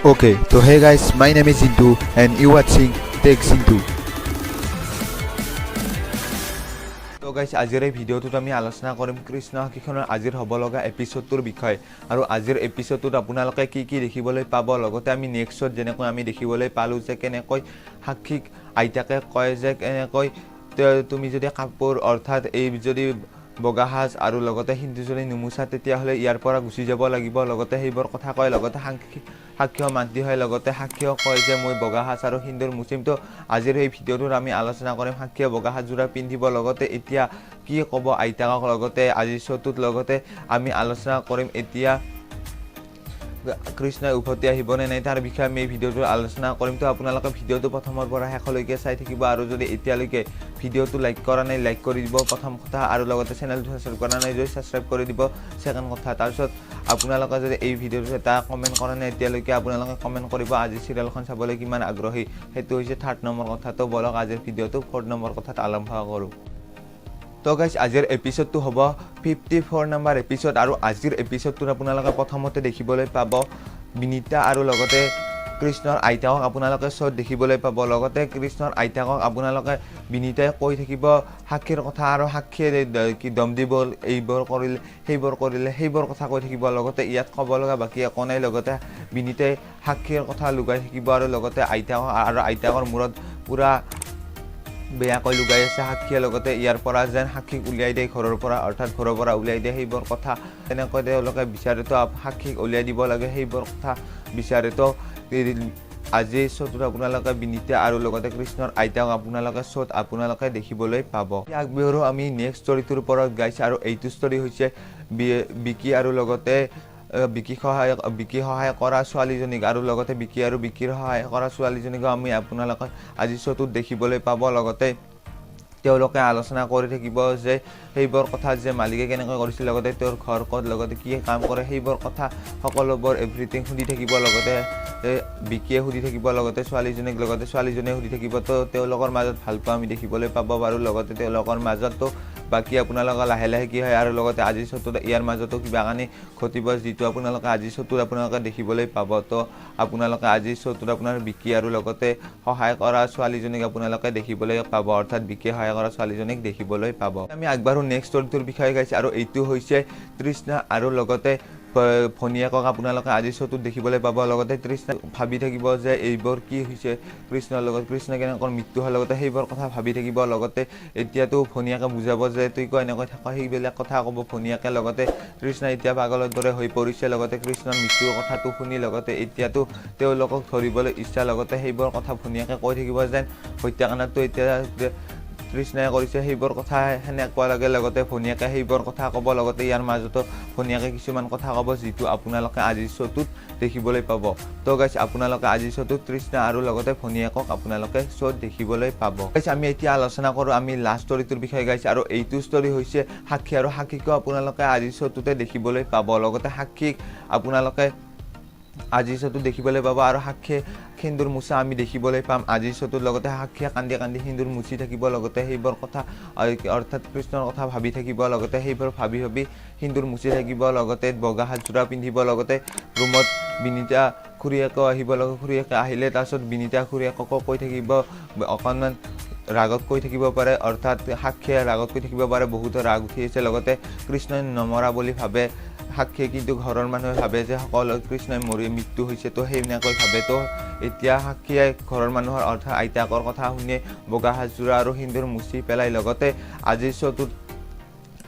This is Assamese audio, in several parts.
Okay, so hey guys, my name is Jintu and you watching Tech Jintu. তো গাইছ, আজিৰ এই ভিডিঅ'টোত আমি আলোচনা কৰিম কৃষ্ণ সাক্ষীখনৰ আজিৰ হ'ব লগা এপিছ'ডটোৰ বিষয়ে আৰু আজিৰ এপিছ'ডটোত আপোনালোকে কি কি দেখিবলৈ পাব। লগতে আমি নেক্সট যেনেকৈ আমি দেখিবলৈ পালোঁ যে কেনেকৈ সাক্ষীক আইতাকে কয় যে কেনেকৈ তুমি যদি কাপোৰ, অৰ্থাৎ এই যদি বগা সাজ আৰু লগতে সিন্দুৰ যদি নুমুচা, তেতিয়াহ'লে ইয়াৰ পৰা গুচি যাব লাগিব। লগতে সেইবোৰ কথা কয়। লগতে সাক্ষীও মান্তি হয়। লগতে সাক্ষীও কয় যে মই বগা সাজ আৰু সিন্দুৰ মুচিম। তো আজিৰ এই ভিডিঅ'টোত আমি আলোচনা কৰিম সাক্ষীয়ে বগা সাজযোৰা পিন্ধিব, লগতে এতিয়া কি ক'ব আইতাকক, লগতে আজিৰ শ্ব'টোত লগতে আমি আলোচনা কৰিম এতিয়া কৃষ্ণই উভতি আহিবনে নাই, তাৰ বিষয়ে আমি এই ভিডিঅ'টো আলোচনা কৰিম। তো আপোনালোকে ভিডিঅ'টো প্ৰথমৰ পৰা শেষলৈকে চাই থাকিব আৰু যদি এতিয়ালৈকে ভিডিঅ'টো লাইক কৰা নাই, লাইক কৰি দিব প্ৰথম কথা আৰু লগতে চেনেলটো ছাবস্ক্ৰাইব কৰা নাই যদি ছাবস্ক্ৰাইব কৰি দিব ছেকেণ্ড কথা। তাৰপিছত আপোনালোকে যদি এই ভিডিঅ'টো এটা কমেণ্ট কৰা নাই এতিয়ালৈকে, আপোনালোকে কমেণ্ট কৰিব আজি চিৰিয়েলখন চাবলৈ কিমান আগ্ৰহী, সেইটো হৈছে থাৰ্ড নম্বৰ কথা। তো বলক, আজিৰ ভিডিঅ'টো ফ'ৰ্থ নম্বৰ কথাত আৰম্ভ কৰোঁ। তো গাইজ, আজিৰ এপিছ'ডটো হ'ব 54 নম্বৰ এপিছ'ড আৰু আজিৰ এপিছ'ডটোত আপোনালোকে প্ৰথমতে দেখিবলৈ পাব বিনীতা আৰু লগতে কৃষ্ণৰ আইতাকক আপোনালোকে শ্ব'ত দেখিবলৈ পাব। লগতে কৃষ্ণৰ আইতাকক আপোনালোকে বিনীতাই কৈ থাকিব সাক্ষীৰ কথা আৰু সাক্ষীয়ে কি দম দিব, এইবোৰ কৰিলে, সেইবোৰ কৰিলে, সেইবোৰ কথা কৈ থাকিব। লগতে ইয়াত ক'ব লগা বাকী একো নাই। লগতে বিনীতাই সাক্ষীৰ কথা লুকাই থাকিব আৰু লগতে আইতাকক আৰু আইতাকৰ মূৰত পূৰা বেয়াকৈ লুকাই আছে সাক্ষীয়ে। লগতে ইয়াৰ পৰা যেন সাক্ষীক উলিয়াই দিয়ে ঘৰৰ পৰা, অৰ্থাৎ ঘৰৰ পৰা উলিয়াই দিয়ে, সেইবোৰ কথা তেনেকৈ তেওঁলোকে বিচাৰে। তো সাক্ষীক উলিয়াই দিব লাগে, সেইবোৰ কথা বিচাৰে। তো আজি শ্ব'টোত আপোনালোকে বিনীতা আৰু লগতে কৃষ্ণৰ আইতাক আপোনালোকে শ্ব'ত আপোনালোকে দেখিবলৈ পাব। আগবাঢ়ো আমি নেক্সট ষ্টৰিটোৰ ওপৰত গাইছ আৰু এইটো ষ্টৰি হৈছে বিকি আৰু লগতে বিকি সহায় কৰা ছোৱালীজনীক আৰু লগতে বিকি আৰু বিকিৰ সহায় কৰা ছোৱালীজনীকো আমি আপোনালোকে আজি শ্ব'টোত দেখিবলৈ পাব। লগতে তেওঁলোকে আলোচনা কৰি থাকিব যে সেইবোৰ কথা যে মালিকে কেনেকৈ কৰিছিল, লগতে তেওঁৰ ঘৰ ক'ত, লগতে কি কাম কৰে, সেইবোৰ কথা সকলোবোৰ এভৰিথিং সুধি থাকিব। লগতে বিকিয়ে সুধি থাকিব লগতে ছোৱালীজনীক, লগতে ছোৱালীজনীয়ে সুধি থাকিব। তো তেওঁলোকৰ মাজত ভালপোৱা আমি দেখিবলৈ পাব পাৰোঁ লগতে তেওঁলোকৰ মাজতো। বাকী আপোনালোকৰ লাহে লাহে কি হয় আৰু লগতে আজিৰ শ্ব'টোত ইয়াৰ মাজতো কিবা কানি ঘটিব, যিটো আপোনালোকে আজিৰ শ্ব'টোত আপোনালোকে দেখিবলৈ পাব। তো আপোনালোকে আজিৰ শ্ব'টোত আপোনাৰ বিকি আৰু লগতে সহায় কৰা ছোৱালীজনীক আপোনালোকে দেখিবলৈ পাব, অৰ্থাৎ বিকিয়ে সহায় কৰা ছোৱালীজনীক দেখিবলৈ পাব। আমি আগবাঢ়ো নেক্সট ষ্টৰিটোৰ বিষয়ে গাইছ আৰু এইটো হৈছে তৃষ্ণা আৰু লগতে ভনীয়েকক আপোনালোকে আজিৰ শ্ব'টোত দেখিবলৈ পাব। লগতে তৃষ্ণা ভাবি থাকিব যে এইবোৰ কি হৈছে কৃষ্ণৰ লগত, কৃষ্ণ কেনেকৈ মৃত্যু হোৱাৰ লগতে সেইবোৰ কথা ভাবি থাকিব। লগতে এতিয়াতো ভনীয়েকে বুজাব যে তুই কিয় এনেকৈ থাক, সেইবিলাক কথা ক'ব ভনীয়েকে। লগতে কৃষ্ণ এতিয়া পাগলৰ দৰে হৈ পৰিছে। লগতে কৃষ্ণৰ মৃত্যুৰ কথাটো শুনি লগতে এতিয়াতো তেওঁলোকক ধৰিবলৈ ইচ্ছা। লগতে সেইবোৰ কথা ভনীয়েকে কৈ থাকিব যেন হত্যাকাণ্ডটো এতিয়া কৃষ্ণই কৰিছে, সেইবোৰ কথা সেনেকুৱা লাগে। লগতে ভনীয়েকে সেইবোৰ কথা ক'ব। লগতে ইয়াৰ মাজতো ভনীয়েকে কিছুমান কথা ক'ব, যিটো আপোনালোকে আজিৰ শ্ব'টোত দেখিবলৈ পাব। তো গাইছ, আপোনালোকে আজিৰ শ্ব'টোত তৃষ্ণা আৰু লগতে ভনীয়েকক আপোনালোকে শ্ব'ত দেখিবলৈ পাব। গাইছ, আমি এতিয়া আলোচনা কৰোঁ আমি লাষ্ট ষ্টৰিটোৰ বিষয়ে গাইছ আৰু এইটো ষ্টৰি হৈছে সাক্ষী আৰু সাক্ষীকো আপোনালোকে আজিৰ শ্ব'টোতে দেখিবলৈ পাব। লগতে সাক্ষীক আপোনালোকে আজিৰ শ্ব'টোত দেখিবলৈ পাব আৰু সাক্ষীয়ে সেন্দুৰ মোচা আমি দেখিবলৈ পাম আজিৰ শ্ব'টোত। লগতে সাক্ষীয়ে কান্দি কান্দি সেন্দুৰ মুচি থাকিব। লগতে সেইবোৰ কথা, অৰ্থাৎ কৃষ্ণৰ কথা ভাবি থাকিব। লগতে সেইবোৰ ভাবি ভাবি সেন্দুৰ মুচি থাকিব। লগতে বগা সাজযোৰা পিন্ধিব। লগতে ৰুমত বিনীতা খুৰীয়েকো আহিব। লগত খুৰীয়েকে আহিলে তাৰপিছত বিনীতা খুৰীয়েককো কৈ থাকিব, অকণমান ৰাগত কৈ থাকিব পাৰে, অৰ্থাৎ সাক্ষীয়ে ৰাগত কৈ থাকিব পাৰে, বহুতো ৰাগ উঠি আছে। লগতে কৃষ্ণই নমৰা বুলি ভাবে সাক্ষীয়ে, কিন্তু ঘৰৰ মানুহে ভাবে যে সকলো কৃষ্ণই মৰি মৃত্যু হৈছে, তো সেইনেকৈ ভাবে। তো এতিয়া সাক্ষীয়ে ঘৰৰ মানুহৰ, অৰ্থাৎ আইতাকৰ কথা শুনি বগা সাজযোৰা আৰু সিন্দুৰ মুচি পেলাই। লগতে আজিৰ শ্ব'টোত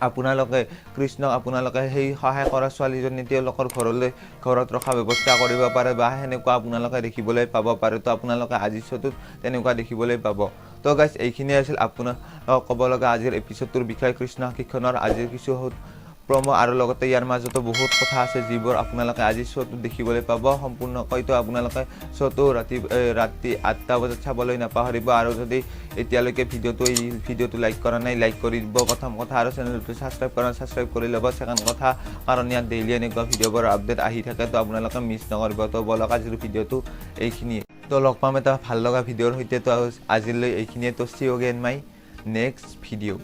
আপোনালোকে কৃষ্ণক আপোনালোকে সেই সহায় কৰা ছোৱালীজনী তেওঁলোকৰ ঘৰলৈ ঘৰত ৰখা ব্যৱস্থা কৰিব পাৰে বা সেনেকুৱা আপোনালোকে দেখিবলৈ পাব পাৰে। তো আপোনালোকে আজিৰ শ্ব'টোত তেনেকুৱা দেখিবলৈ পাব। তো গাইছ, এইখিনিয়ে আছিল আপোনাৰ ক'ব লগা আজিৰ এপিছ'ডটোৰ বিষয়ে, কৃষ্ণ সাক্ষীখনৰ আজিৰ কিছু প্ৰম' আৰু লগতে ইয়াৰ মাজতো বহুত কথা আছে, যিবোৰ আপোনালোকে আজিৰ শ্ব'টোত দেখিবলৈ পাব সম্পূৰ্ণকৈ। তো আপোনালোকে শ্ব'টো ৰাতি 8টা বজাত চাবলৈ নাপাহৰিব আৰু যদি এতিয়ালৈকে এই ভিডিঅ'টো লাইক কৰা নাই, লাইক কৰি দিব প্ৰথম কথা আৰু চেনেলটো ছাবস্ক্ৰাইব কৰা ছাবস্ক্ৰাইব কৰি ল'ব ছেকেণ্ড কথা, কাৰণ ইয়াত ডেইলি এনেকুৱা ভিডিঅ'বোৰ আপডেট আহি থাকে। তো আপোনালোকে মিছ নকৰিব। তো বলক, আজিৰ ভিডিঅ'টো এইখিনিয়ে। তো লগ পাম এটা ভাল লগা ভিডিঅ'ৰ সৈতে। তো আজিলৈ এইখিনিয়ে। তো see again my next video.